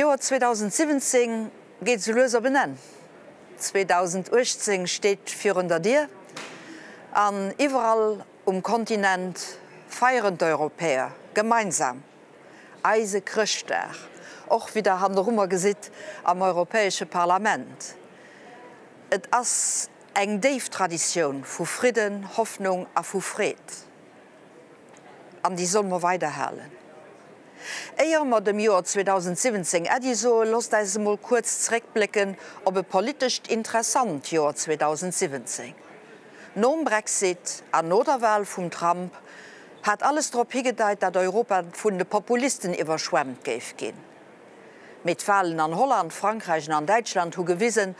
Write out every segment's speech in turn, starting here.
D'Joer 2017 geet sou lues op en Enn. 2018 steet virun der Dier an iwwerall um Kontinent feieren d'Europäer gemeinsam eise Chrëschtdag, och wéi der hannerummer gesitt am Europäesche Parlament. Et ass eng déif Traditioun vu Fridden, Hoffnung a vu Freed. An déi solle mer weiderhalen. Éier mer dem Joer 2017 Äddi soen, loosst äis emol kuerz zeréckblécken op e politescht interessant Joer 2017. Nom Brexit an no der Wal vum Trump hat alles drop higedeit, dat Europa vun de Populisten iwwerschwemmt géif ginn. Mee d'Walen an Holland, Frankräich an an Däitschland hu gewisen,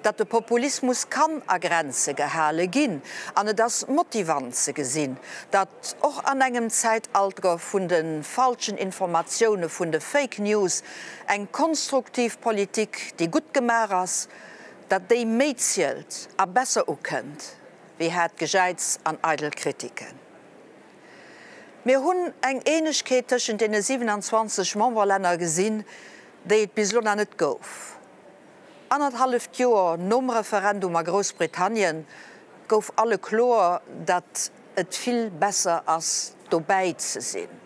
datt de Populismus kann a Grenze gehale ginn. An et ass motivant ze gesinn, datt och an engem Zäitalter vun de falschen Informatioune, vun de Fake News, eng konstruktiv Politik, déi gutt gemaach ass, datt déi méi zielt a besser ukënnt wéi haart Gejäiz an eidel Kritiken. Mir hunn eng Eenegkeet tëschent deene 27 Memberlänner gesinn, déi et bis elo nach net gouf. Annerthalleft Joer nom Referendum a Groussbritannien gouf alle kloer, datt et vill besser ass, dobäi ze sinn,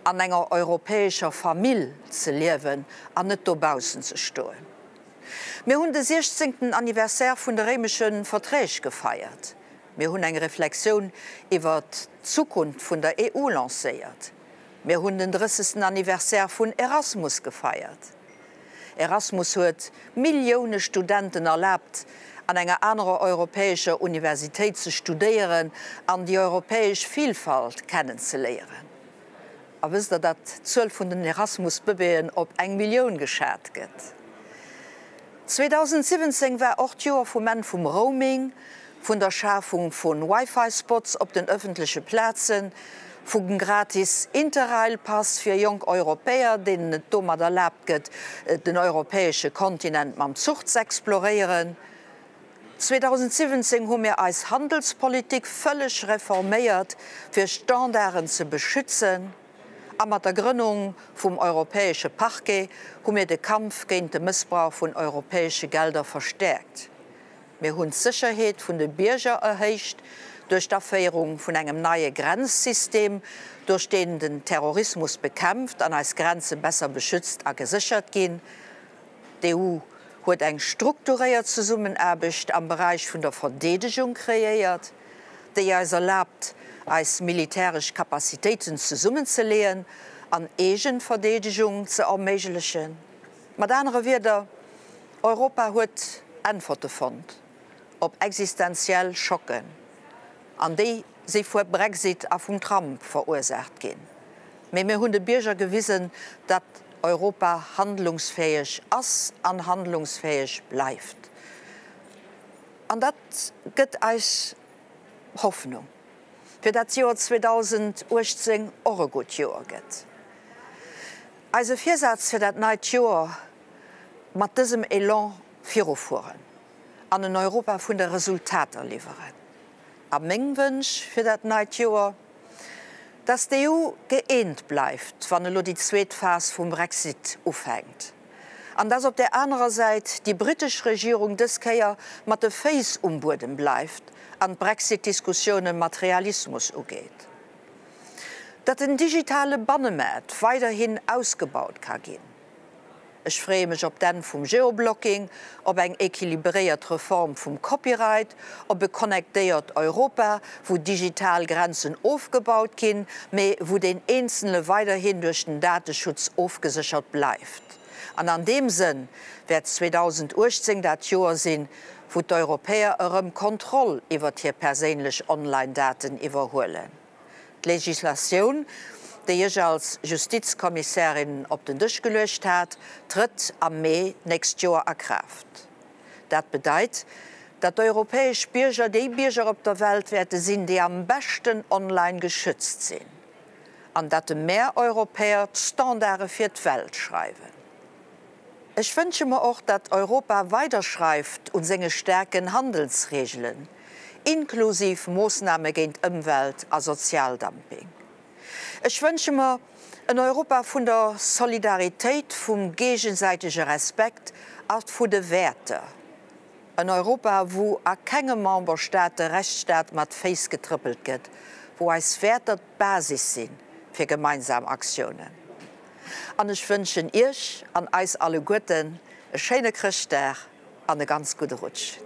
an enger europäescher Famill ze liewen an net dobaussen ze stoen. Mir hunn de 16. Anniversaire vun de réimesche Verträg gefeiert. Mir hunn eng Reflexioun iwwert d'Zukunft vun der EU lancéiert. Mir hunn den 30. Anniversaire vun Erasmus gefeiert. Erasmus huet Millioune Studenten erlaabt, an enger anerer europäescher Universitéit ze studéieren an déi europäesch Vielfalt kennenzeléieren. A wësst Der, datt d'Zuel vun den Erasmus-Bëbeeën op eng Millioun geschat gëtt? 2017 war och d'Joer vum Enn vum Roaming, vun der Schafung vu Wi-Fi-Spots op den ëffentleche Plazen, vum gratis Interrail-Pass fir jonk Europäer, deenen et domat erlaabt gëtt, den europäesche Kontinent mam Zuch z'exploréieren. 2017 hu mir eis Handelspolitik vëlleg reforméiert, fir Standarden ze beschützen. A mat der Grënnung vum Europäesche Parquet hu mir de Kampf géint de Mëssbrauch vun europäesche Gelder verstäerkt. Mir hunn d'Sécherheet vun de Bierger erhéicht duerch d'Aféierung vun engem neie Grenzsystem, duerch deen den Terrorismus bekämpft an eis Grenze besser beschützt a geséchert ginn. D'EU huet eng strukturéiert Zesummenaarbecht am Beräich vun der Verdeedegung kreéiert, déi eis erlaabt, eis militäresch Capacitéiten zesummenzeleeën an eegen Verdeedegung ze erméiglechen. Mat anere Wierder, Europa huet Äntwerte fonnt op existenziell Schocken, an déi si vue Brexit a vum Trump verursaacht ginn. Mee mir hunn de Bierger gewisen, datt Europa handlungsfäeg ass an handlungsfäeg bleift. An dat gëtt eis Hoffnung, fir dat d'Joer 2018 och e gutt Joer gëtt. Eise Virsaz fir dat neit Joer, Mat dësem Elan virufueren an en Europa vun de Resultater liwweren. A meng Wënsch fir dat neit Joer, Dass d'EU gëeent bleift, wann elo déi zweet Phas vum Brexit ufänkt, an dass op där anerer Säit déi britesch Regierung dës Kéier mat de Féiss um Buedem bleift an d'Brexit-Diskussioune mat Realismus ugeet. Datt den digitale Bannemaart weiderhin ausgebaut ka ginn. Ech freeë mech op d'Enn vum Geoblocking, op eng equilibréiert Reform vum Copyright, op e connectéiert Europa, wou digital Grenzen ofgebaut ginn, mee wou deen Eenzele weiderhin duerch den Dateschutz ofgeséchert bleift. An an deem Sënn wäert 2018 dat Joer sinn, wou d'Europäer erëm Kontroll iwwert hir perséinlech Online-Daten iwwerhuelen. D'Legislatioun, déi ech als Justizkommissärin op den Dësch geluecht hat, trëtt am Mee d'nächst Joer a Kraaft. Dat bedeit, datt d'europäesch Bierger déi Bierger op der Welt wäerte sinn, déi am beschten online geschützt sinn, an datt de mär Europäer d'Standarde fir d'Welt schreiwen. Ech wënsche mer och, datt Europa weiderschreift un senge staarken Handelsregelen, inklusiv Moossname géint Ëmwelt a Sozialdumping. Ech wënsche mer, En Europa vun der Solidaritéit, vum géigesäitege Respekt a vu de Wäerter. En Europa, wou a kengem Memberstaat de Rechtsstaat mat Féiss getrëppelt gëtt, wou eis Wäerter d'Basis si fir gemeinsam Aktiounen. An ech wënschen Iech an eis alleguerten e schéine Chrëschtdag an e ganz gudde Rutsch.